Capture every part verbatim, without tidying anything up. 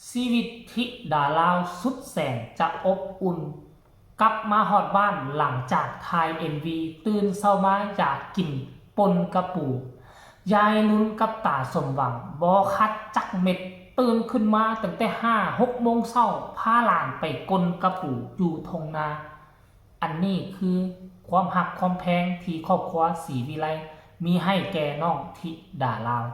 ชีวิตธิดาลาวสุดแสนจะอบอุ่น กลับมาฮอดบ้านหลังจากถ่ายเอ็มวี ตื่นเช้ามาอยากกินป่นกะปู ยายลุนกับตาสมหวังบ่คัดจักเม็ด ตื่นขึ้นมาตั้งแต่ห้าหกโมงเช้า พาหลานไปก่นกะปูอยู่ท่งนา อันนี้คือความฮักความแพงที่ครอบครัวศรีวิไลมีให้แก่น้องธิดาลาว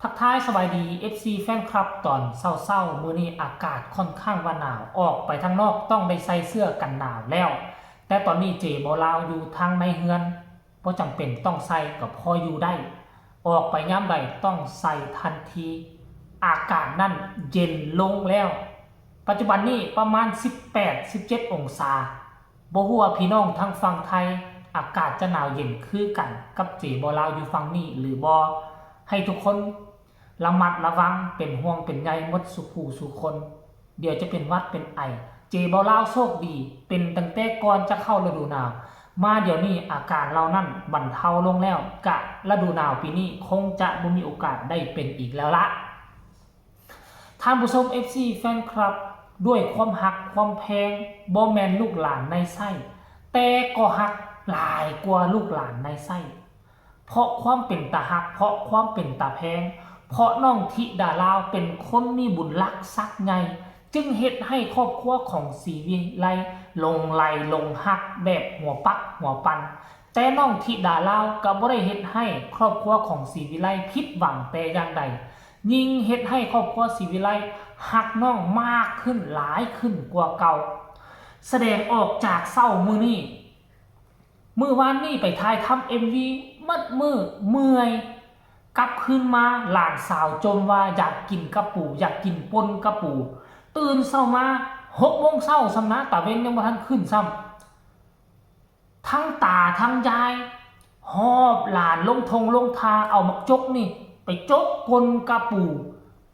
ทักทายสบายดี เอฟซี แฟนคลับ ตอนเช้าๆ มื้อนี้อากาศค่อนข้างว่าหนาว ออกไปทางนอกต้องได้ใส่เสื้อกันหนาวแล้ว แต่ตอนนี้เจบ่าวลาวอยู่ทางในเฮือน บ่จำเป็นต้องใส่ก็พออยู่ได้ ออกไปยามใดต้องใส่ทันที อากาศนั่นเย็นลงแล้ว ปัจจุบันนี้ประมาณ สิบแปด สิบเจ็ด องศา บ่ฮู้ว่าพี่น้องทางฝั่งไทย อากาศจะหนาวเย็นคือกันกับเจบ่าวลาวอยู่ฝั่งนี้หรือบ่ ให้ทุกคนระมัดระวัง เป็นห่วงเป็นใยหมดสู่ผู้สู่คน เดี๋ยวจะเป็นหวัดเป็นไอ เจบ่าวลาวโชคดี เป็นตั้งแต่ก่อนจะเข้าฤดูหนาว มาเดี๋ยวนี้อาการเหล่านั้นบรรเทาลงแล้ว กะฤดูหนาวปีนี้คงจะบ่มีโอกาสได้เป็นอีกแล้วละ ท่านผู้ชม เอฟซี แฟนคลับ ด้วยความฮักความแพง บ่แม่นลูกหลานในไส้ แต่ก็ฮักหลายกว่าลูกหลานในไส้ เพราะความเป็นตาฮัก เพราะความเป็นตาแพง เพราะน้องธิดาลาวเป็นคนมีบุญรักศักดิ์ใหญ่ จึงเฮ็ดให้ครอบครัวของศรีวิไลหลงใหลหลงฮักแบบหัวปักหัวปัน แต่น้องธิดาลาวก็บ่ได้เฮ็ดให้ครอบครัวของศรีวิไลผิดหวังแต่อย่างใด ยิ่งเฮ็ดให้ครอบครัวศรีวิไลฮักน้องมากขึ้นหลายขึ้นกว่าเก่า แสดงออกจากเช้ามื้อนี้ มื้อวานนี้ไปถ่ายทำเอ็มวี มัดมื้อเมื่อย กลับคืนมาหลานสาวจ่มว่าอยากกินกะปู อยากกินป่นกะปู ตื่นเช้ามาหกโมงเช้าซ้ำนะ ตาเว็นยังบ่ทันขึ้นซ้ำ ทั้งตาทั้งยาย หอบหลานลงท่งลงทา เอาหมากจกนี่ ไปจกป่นกะปู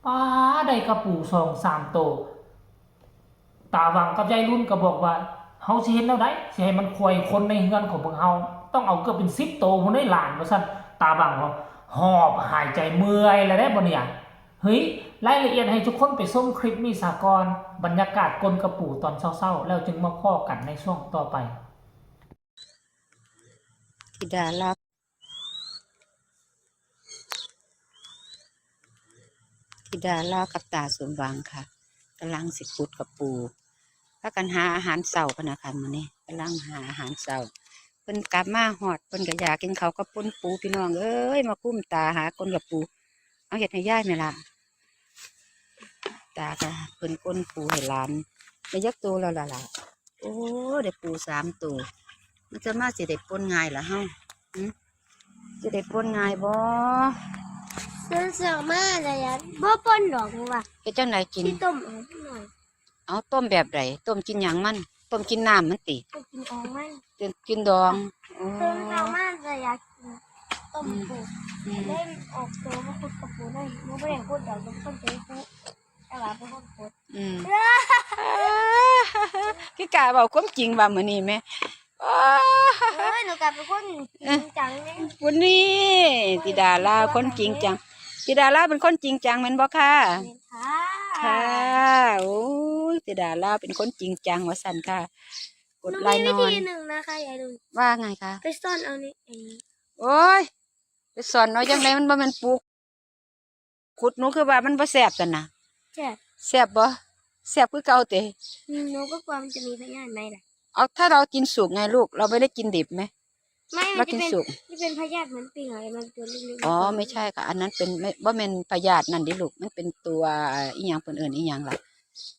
ป๊า ได้กะปูสองสามโต ตาหวังกับยายรุ่นก็บอกว่า เฮาสิเฮ็ดแนวใด สิให้มันข่วยคนในเฮือนของพวกเฮา ต้องเอาเกือบเป็นสิบโตพุ้นได้หลาน ว่าซั่น ตาหวังว่าหอบหายใจเมื่อยแล้วเด้บ่เนี่ย เฮ้ย รายละเอียดให้ทุกคนไปชมคลิปนี้ซะก่อน บรรยากาศก่นกะปูตอนเช้าๆ แล้วจึงมาพ้อกันในช่วงต่อไป ธิดาลาว ธิดาลาวกับตาสมหวังค่ะ กำลังสิขุดกะปู พากันหาอาหารเช้ากันนะคะมื้อนี้ กำลังหาอาหารเช้า เพิ่นกลับมาฮอด เพิ่นก็อยากกินข้าวกับป่นปู พี่น้องเอ้ย มาคุ้มตาหาก่นกะปู เอาเฮ็ดให้ยายแม่ล่ะ ตาก็เพิ่นก่นปูให้หลาน ได้จักโตแล้วล่ะล่ะ โอ้ ได้ปูสามโต มันจะมาสิได้ป่นง่ายล่ะเฮา หึ สิได้ป่นง่ายบ่ ซื้อเสื้อมาแล้วบ่ป่นดอกหนูว่า เฮ็ดจั่งใดกิน สิต้มเอาหน่อย เอาต้มแบบใด ต้มกินหยังมัน ต้มกินน้ำมันติ ต้มกินอองมัน กิน กินดอง อ๋อ ตื่นเช้ามาก็อยากกินต้มปู อืม เลยออกตัวมาขุดกะปูเลย บ่ได้ขุดดอก เป็นคนใจฟู แต่ว่าเป็นคนขุด อืม คือกะเว้าความจริงว่ามื้อนี้แม่ โอ้ โอ้ย หนูกะเป็นคนจริงจังเลย วันนี้ ธิดาลาวคนจริงจัง ธิดาลาวเป็นคนจริงจังแม่นบ่คะ แม่นค่ะ ค่ะ โอ้ย ธิดาลาวเป็นคนจริงจังว่าซั่นค่ะ กดไลค์นอน หนูมีวิธีหนึ่งนะคะยายลุง ว่าไงคะ ไปซ่อนเอาในไอ้ โอ้ย ไปซ่อนเอาจั่งใด มันบ่แม่นปู ขุดหนูคือว่ามันบ่แซ่บซั่นน่ะ แซ่บ แซ่บบ่ แซ่บคือเก่าติ อืม หนูก็กลัวมันจะมีพยาธิไหมล่ะ เอา ถ้าเรากินสุกไงลูก เราไม่ได้กินดิบไหม ไม่ มันจะเป็น เรากินสุก มันเป็นพยาธิเหมือนปิงอะไร มันตัวเล็กๆ อ๋อ ไม่ใช่ค่ะ อันนั้นเป็น ไม่ บ่แม่นพยาธินั่นเด้ลูก มันเป็นตัว อีหยังเพิ่นเอิ้นอีหยังล่ะ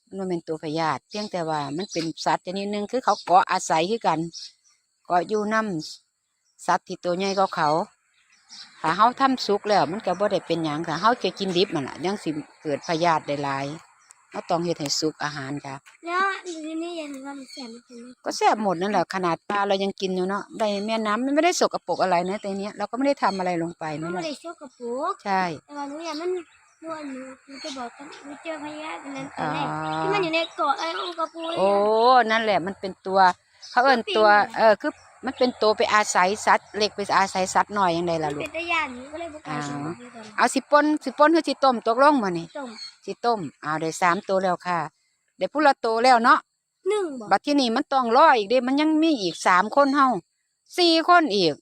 มันบ่แม่นตัวพยาธิ เพียงแต่ว่ามันเป็นสัตว์ชนิดหนึ่ง คือเขาเกาะอาศัยคือกัน เกาะอยู่นำ สัตว์ที่ตัวใหญ่กว่าเขา ถ้าเฮาทำสุกแล้วมันก็บ่ได้เป็นหยัง ถ้าเฮาจะกินดิบมันล่ะ ยังสิเกิดพยาธิได้หลาย เฮาต้องเฮ็ดให้สุกอาหารค่ะ แล้วทีนี้ยายเห็นว่ามันแซ่บไหม ก็แซ่บหมดนั่นแหละ ขนาดปลาเรายังกินอยู่เนาะ ได้แม่น้ำมันไม่ได้สกปรกอะไรนะ แต่เนี้ยเราก็ไม่ได้ทำอะไรลงไป มัน นั่นแหละ ไม่ได้สกปรก ใช่ แต่ว่าหนูอยากมัน เมื่อหนู หนูจะบอกตอนหนูเจอพยาธิอันนั้นตอนแรก อ๋อ ที่มันอยู่ในเกาะไอ้องค์กะปู โอ้ นั่นแหละ มันเป็นตัว เขาเอิ้นตัว มันเป็น เออ คือ มันเป็นโตไปอาศัยสัตว์เล็ก ไปอาศัยสัตว์น้อยจั่งใดล่ะลูก มันเป็นตาย้าน หนูก็เลยบ่กล้า อ้าว กิน เอาสิป่น สิป่นคือสิต้ม ตกลงบ่นี่ ต้ม สิต้ม เอาได้สามโตแล้วค่ะ ได้ผู้ละโตแล้วเนาะ หนึ่งบ่ บัดที่นี่มันต้องรออีกเด้ มันยังมีอีกสามคนเฮา สี่คนอีก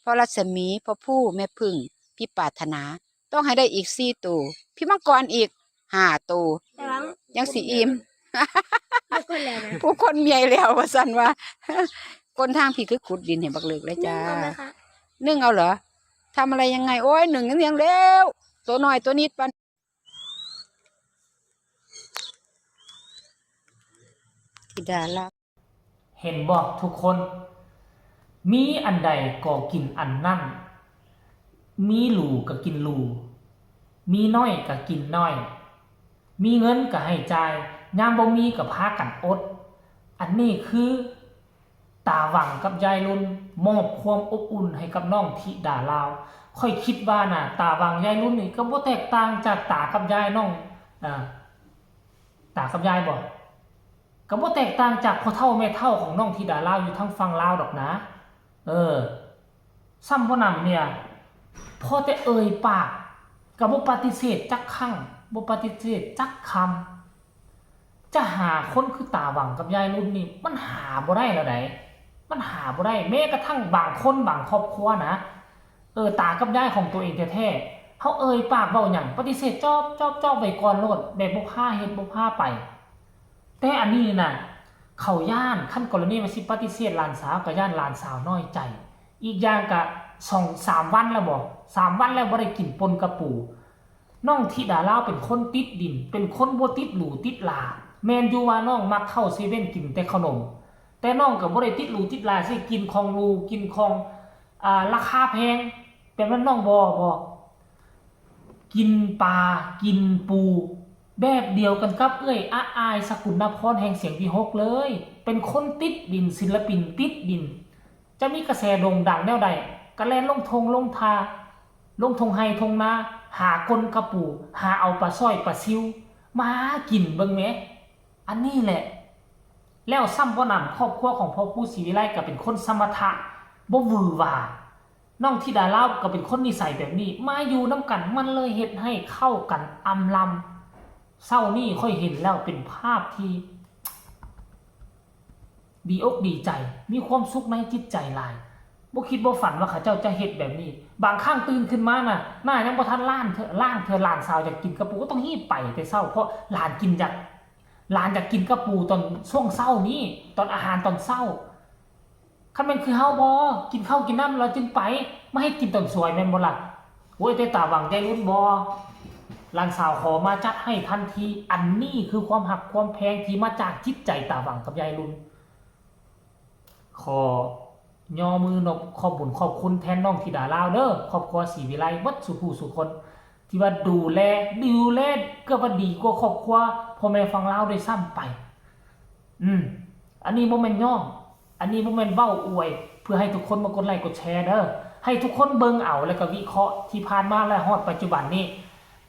พ่อรัศมี พ่อภู แม่ผึ้ง พี่ปรารถนา ต้องให้ได้อีกสี่โต พี่มังกรอีกห้าโต แต่ว่า ยังสิอิ่ม เดี๋ยวก่อนแล้วนะ ผู้คนเมียแล้วว่าซั่นว่า คนทางพี่คือขุดดินให้บักเลิกเลยจ้า นึ่งเอาไหมคะ นึ่งเอาเหรอ ทำอะไรยังไง โอ้ย นึ่งยังเร็ว ตัวน้อยตัวนิดปาน ธิดาลาว เห็นบ่ทุกคน มีอันใดก็กินอันนั้น มีหรูก็กินหรู มีน้อยก็กินน้อย มีเงินก็ให้จ่าย ยามบ่มีก็พากันอด อันนี้คือ ตาหว่างกับยายรุ่น มอบความอบอุ่นให้กับน้องธิดาลาว ข้อยคิดว่านะ ตาหว่างยายรุ่นนี่ก็บ่แตกต่างจากตากับยายน้อง อ่า ตากับยายบ่ ก็บ่แตกต่างจากพ่อเฒ่าแม่เฒ่าของน้องธิดาลาวอยู่ทางฝั่งลาวดอกนะ เออ ซ้ำบ่หนำเนี่ย พอแต่เอ่ยปาก ก็บ่ปฏิเสธจักครั้ง บ่ปฏิเสธจักคำ จะหาคนคือตาหว่างกับยายรุ่นนี่ มันหาบ่ได้แล้วใด มันหาบ่ได้ แม้กระทั่งบางคนบางครอบครัวนะ เออ ตากับยายของตัวเองแท้ๆ เฮาเอ่ยปากเว้าหยัง ปฏิเสธจอบจอบจอบไว้ก่อนโลด แบบบ่พาเฮ็ดบ่พาไป แต่อันนี้น่ะ เขาย้าน คันกรณีว่าสิปฏิเสธหลานสาว ก็ย้านหลานสาวน้อยใจ อีกอย่างก็สองสามวันแล้วบ่ สามวันแล้วบ่ได้กินป่นกะปู น้องธิดาลาวเป็นคนติดดิน เป็นคนบ่ติดหรูติดหรา แม่นอยู่ว่าน้องมักเข้าเซเว่นกินแต่ขนม แต่น้องก็บ่ได้ติดหรูติดหราสิกินของหรู กินของ อ่า ราคาแพง แบบนั้นน้องบ่ บ่ กินปลา กินปู แบบเดียวกันกับเอื้อยอาอาย สกุลนพร แห่งเสียงวิหกเลย เป็นคนติดดิน ศิลปินติดดิน จะมีกระแสโด่งดังแนวใด ก็แล่นลงทงลงทา ลงทงไฮ่ทงนา หาก้นกะปู หาเอาปลาสร้อยปลาซิว มากินเบิ่งแหม อันนี้แหละ แล้วซ้ำบ่หนำ ครอบครัวของพ่อครูศรีวิไลก็เป็นคนสมถะ บ่หวือหวา น้องธิดาลาวก็เป็นคนนิสัยแบบนี้ มาอยู่นำกัน มันเลยเฮ็ดให้เข้ากันอำลำ เช้านี้ข้อยเห็นแล้วเป็นภาพที่ ดีอกดีใจ มีความสุขในจิตใจหลาย บ่คิดบ่ฝันว่าเขาเจ้าจะเฮ็ดแบบนี้ บางครั้งตื่นขึ้นมาน่ะ หน้ายังบ่ทันล้างเทื่อ ล้างเทื่อ หลานสาวอยากกินกะปูก็ต้องรีบไปแต่เช้า เพราะหลานกินอยาก หลานอยากกินกะปูตอนช่วงเช้านี้ ตอนอาหารตอนเช้า คันแม่นคือเฮาบ่ กินข้าวกินน้ำแล้วจึงไป มาให้กินตอนสวยแม่นบ่ล่ะ โอ้ย แต่ตาหว่างยายรุ่นบ่ หลานสาวขอมาจัดให้ทันที อันนี้คือความฮักความแพงที่มาจากจิตใจตาหว่างกับยายรุ่น ขอย่อมือนบขอบบุญขอบคุณแทนน้องธิดาลาวเด้อ ครอบครัวศรีวิไล เบิดสู่ผู้สู่คน ที่ว่าดูแล ดูแลเกือบว่าดีกว่าครอบครัวพ่อแม่ฝั่งลาวด้วยซ้ำไป อืม อันนี้บ่แม่นย่อง อันนี้บ่แม่นเว้าอวย เพื่อให้ทุกคนมากดไลค์กดแชร์เด้อ ให้ทุกคนเบิ่งเอาแล้วก็วิเคราะห์ที่ผ่านมาและฮอดปัจจุบันนี้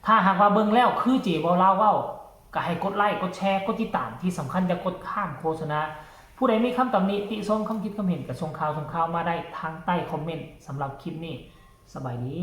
ถ้าหากว่าเบิ่งแล้วคือเจเว้าลาวเว้า ก็ให้กดไลค์กดแชร์กดติดตาม ที่สำคัญอย่ากดข้ามโฆษณา ผู้ใดมีคำตำหนิติชม คำคิดคำเห็นก็ส่งข่าวส่งข่าวมาได้ทางใต้คอมเมนต์ สำหรับคลิปนี้ สบายดี